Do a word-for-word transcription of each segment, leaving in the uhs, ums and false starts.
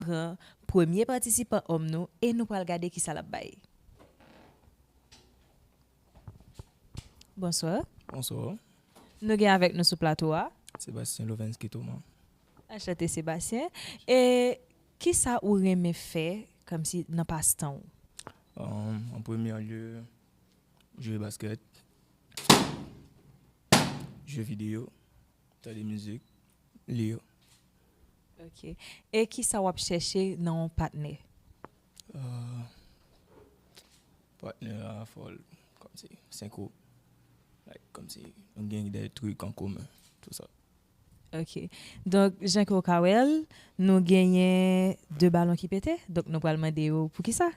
pran premye patisipan òm nou e nou pral gade kisa l ap bay. Bonswa. Bonswa. Nou gen avèk nou sou plato a. Sebastien Lovensky Thomas. Anchante Sebastien. E kisa ou renmen fè kòmsi nan pastan ou? Um, en premier lieu, jwe basket, jwe videyo, tande mizik, li. Ok. E kisa w ap chèche nan yon patnè? Uh, patnè a fò l kòmsi senko. Like, kòmsi nou gen de trik an komen, tou sa. Ok. Donk, jan ke w ka wè l, nou genyen de balon ki pete. Donk, nou pral mande yo poukisa.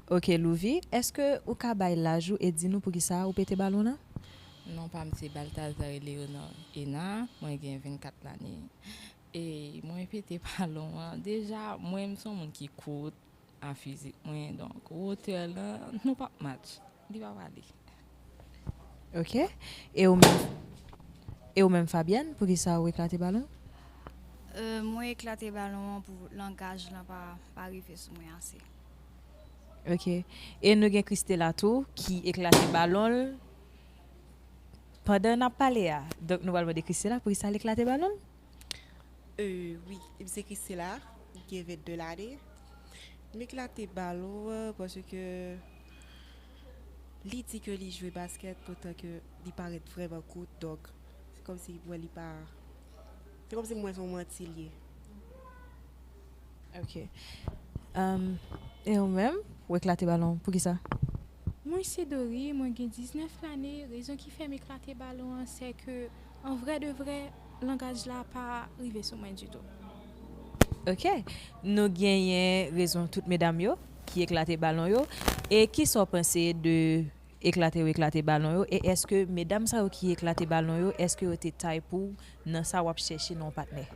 Ok, Louvi, èske ou ka bay laj ou e di nou poukisa ou pete balon nan? Non pa m se Baltazar Eleonor Ena, mwen gen vennkat lane. E mwen pete balon an. Deja, mwen m se yon moun ki kout a fizik mwen, donk wotè lan, nou p ap match. Li p ap ale. Ok. E ou menm, e ou menm Fabienne, poukisa ou eklate balon? Euh, mwen eklate balon an pou langaj lan pa, pa rive sou mwen ase. Ok. E nou gen Christela tou, ki eklate balon l pandan n ap pale a. Donk, nou pral mande Christela poukisa l eklate balon l? Euh, wi, m se Christela, m gen vennde lane. M eklate balon an paske li di ke li jwe basket poutan ke li parèt vrèman kout, donk se kòmsi m wè li pa, se kòmsi m wè se yon manti l ye. Ok. Um, e ou menm, ou eklate balon, poukisa? Mwen se Dori, mwen gen diznèf lane. Rezon ki fè m eklate balon an, se ke, an vrè de vrè, langaj la pa rive sou mwen ditou. Ok. Nou genyen rezon tout medam yo ki eklate balon yo. E kisa w panse de eklate yo eklate balon yo? E èske medam sa yo ki eklate balon yo, èske yo te tay pou w nan sa w ap chèche nan yon patnè?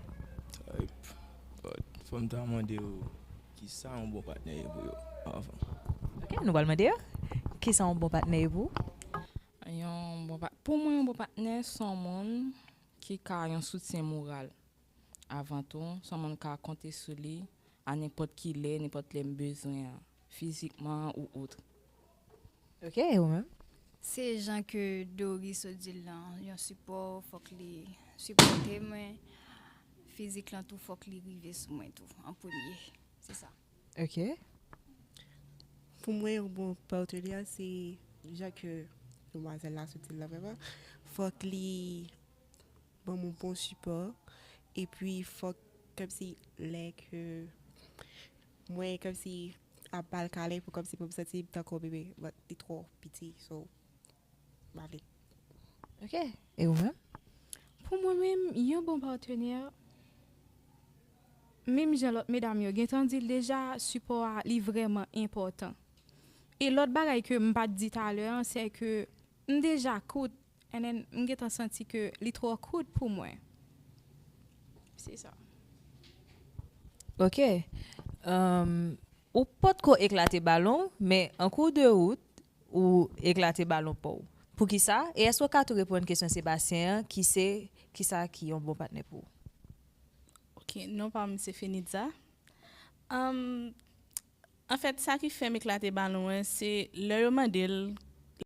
Type. But fò m ta mande yo kisa yon bon patnè ye pou yo avan. Ok, nou pral mande yo. Kisa yon bon patnè ye pou ou? Yon bon pa, pou mwen, yon bon patnè se yon moun ki ka yon soutyen moral. Avan tou, se yon moun ka konte sou li a nenpòt ki lè, nenpòt lè m bezwen an, fizikman ou otre. Ok, e ou menm? Se jan ke Dori sot di l lan, yon sipò, fòk li sipòte mwen. Fizik lan tou, fòk li rive sou mwen tou, an premye. Se sa. Ok. Pou mwen, yon bon patnè, se jan ke demwazèl la sot di l lan vrèman. Fòk li ban m yon bon sipò. Epi, fòk, kòmsi, lè ke mwen, kòmsi, ap ba l kalen pou kòmsi pou m santi m tankou yon bebe, but li twò piti, so, m pa vle. Ok. E ou menm? Pou mwen menm, yon bon patnè, menm jan lòt medam yo gentan di l deja, sipò a li vrèman enpòtan. E lòt bagay ke m pa t di talè an, se ke m deja kout, and then m gentan santi ke li twò kout pou mwen. Se sa. Ok. Um, ou potko eklate balon, men an kou de wout, ou eklate balon pa w. Poukisa? E èske w ka tou reponn kesyon Sebastien an, ki se, kisa ki yon bon patnè pou ou? Ok, non pa m se Fenitza. Um, anfèt, sa ki fè m eklate balon an, se lè yo mande l